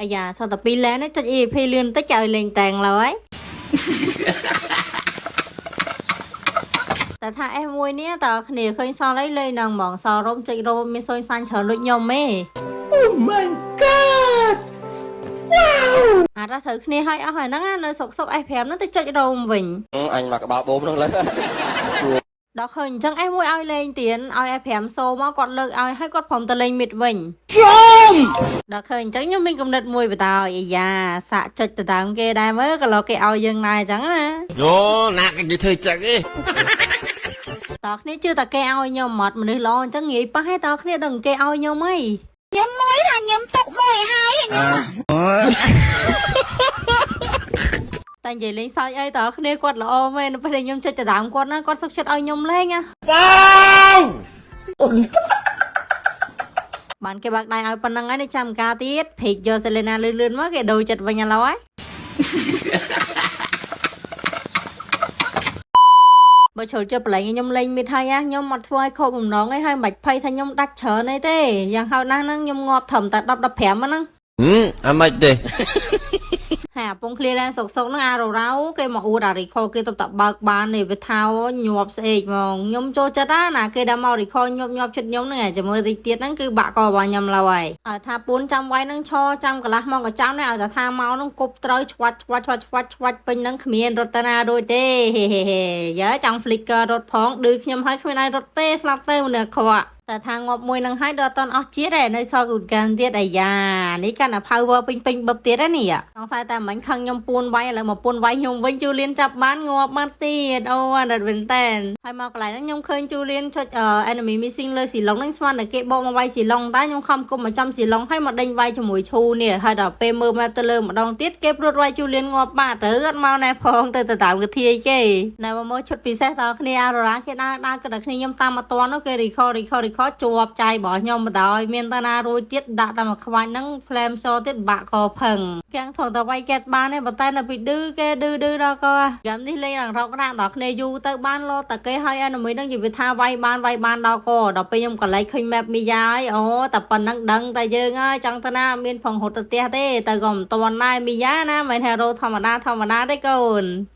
អាយ៉ាសល់តែ2 lane ចុច EXP លឿនតិចឲ្យលេងតែងឡើយតែថា S1 នេះតើគ្នាឃើញសល់អីលេងនឹងហ្មងសល់ roam ចុច roam មានសុយសាញ់ច្រើនដូចខ្ញុំទេ Oh my God! Wow! អារ៉ាត្រូវគ្នាឲ្យអស់ហើយហ្នឹងណានៅសុកសុក S5 ហ្នឹងទៅចុច roam វិញ។ អញមកក្បាលបូមហ្នឹងលើ ដល់ឃើញអញ្ចឹង S1 ឲ្យលេងទៀនឲ្យ S5 សូមកគាត់លើកឲ្យឲ្យគាត់ព្រមទៅលេង mid វិញដល់ឃើញអញ្ចឹងខ្ញុំមានកំណត់មួយបតោអាយ៉ាសាក់ចុចទៅតាមគេដែរមើលក៏លោកគេឲ្យយើងដែរអញ្ចឹងណា។ យោណាគេធ្វើចឹងឯង តើគ្នាជឿតែគេឲ្យខ្ញុំមកមនុស្សល្អអញ្ចឹងងាយប៉ះឯតើគ្នាដឹងគេឲ្យខ្ញុំហី ខ្ញុំមួយថាខ្ញុំទុកមួយហើយខ្ញុំ តែនិយាយលេងសើចអីតើគ្នាគាត់ល្អមែនពេលខ្ញុំចុចទៅតាមគាត់ណាគាត់សុខចិត្តឲ្យខ្ញុំលេងណាបានគេបើកដៃឲ្យប៉ុណ្្នឹងហើយនេះចាំការទៀតភេកយកសេលេណាលឿនលឿនមកគេដូរចិត្តវិញឥឡូវហើយបើជ្រុលជិះបលែងខ្ញុំលេង mid ហើយណាខ្ញុំមកធ្វើឲ្យខកបំណងឯងហើយមិនបាច់ភ័យថាខ្ញុំដាច់ច្រើនអីទេយ៉ាងហោចណាស់ហ្នឹងខ្ញុំងាប់ត្រឹមតែ10 15ហ្នឹង។ ហឹមអាម៉េចទេ ហើយអាពងឃ្លៀឡើងសុកសុកហ្នឹងអាររ៉ៅគេមកអួតអា recall គេទៅតបើកបាននេះវាថាញាប់ស្អេកហ្មងខ្ញុំចូលចិត្តណាគេដល់មក recall ញាប់ញាប់ចិត្តខ្ញុំហ្នឹងចាំមើលតិចទៀតហ្នឹងគឺបាក់ករបស់ខ្ញុំឡើយហើយឲ្យថាពួនចាំវាយហ្នឹងឈរចាំកន្លះម៉ោងក៏ចាំដែរឲ្យតែថាមកហ្នឹងគប់ត្រូវឆ្វាច់ឆ្វាច់ឆ្វាច់ឆ្វាច់ឆ្វាច់ពេញហ្នឹងគ្មានរត់តាណាដូចទេហេហេហេយើចង់ flicker រត់ផងឌឺខ្ញុំឲ្យគ្មានឲ្យរត់ទេស្លាប់ទៅមនុស្សខកតែថាងាប់មួយនឹងហើយដល់អត់តន់អស់ជាតិឯនៅសល់គូតកានទៀតអាយ៉ានេះកាន់តែ power ពេញពេញបឹបទៀតហ្នឹងនេះសង្ស័យតែមិញខឹងខ្ញុំពួនវាយឥឡូវមកពួនវាយខ្ញុំវិញជូលៀនចាប់បានងាប់បានទៀតអូអាណិតមែនតែនហើយមកកន្លែងហ្នឹងខ្ញុំឃើញជូលៀនចុច enemy missing លើស៊ីឡុងហ្នឹងស្មានតែគេបកមកវាយស៊ីឡុងតែខ្ញុំខំគុំមកចំស៊ីឡុងហើយមកដេញវាយជាមួយឈូនេះហើយដល់ពេលមើល map ទៅលើម្ដងទៀតគេព្រួតវាយជូលៀនងាប់បាត់ទៅអត់មកណែផងទៅទៅតាមកធាយគេណែមកមើលឈុតពិសេសតើគ្នាអារ៉ាគេដើរដើរគិតតែគ្នាខ្ញុំតាមមកតន់នោះគេ recall recall recall ជាប់ចៃរបស់ខ្ញុំបណ្ដោយមានតាណារួចទៀតដាក់តែមួយខ្វាញ់ហ្នឹង flame show ទៀតបាក់កផឹងកាំងថងតែវាយគេបានទេប៉ុន្តែនៅពីឌឺគេឌឺឌឺដល់កហ្គេមនេះលេងឡើងរករាក់ដល់គ្នាយូរទៅបានលោតែគេឲ្យ enemy ហ្នឹងនិយាយថាវាយបានវាយបានដល់កដល់ពេលខ្ញុំក៏ឡែកឃើញ map មីយ៉ាហើយអូតែប៉ុណ្្នឹងដឹងតែយើងហើយចង់ទៅណាមានផងរត់ទៅផ្ទះទេទៅក៏មិនទាន់ដែរមីយ៉ាណាមិន hero ធម្មតាធម្មតាទេកូន។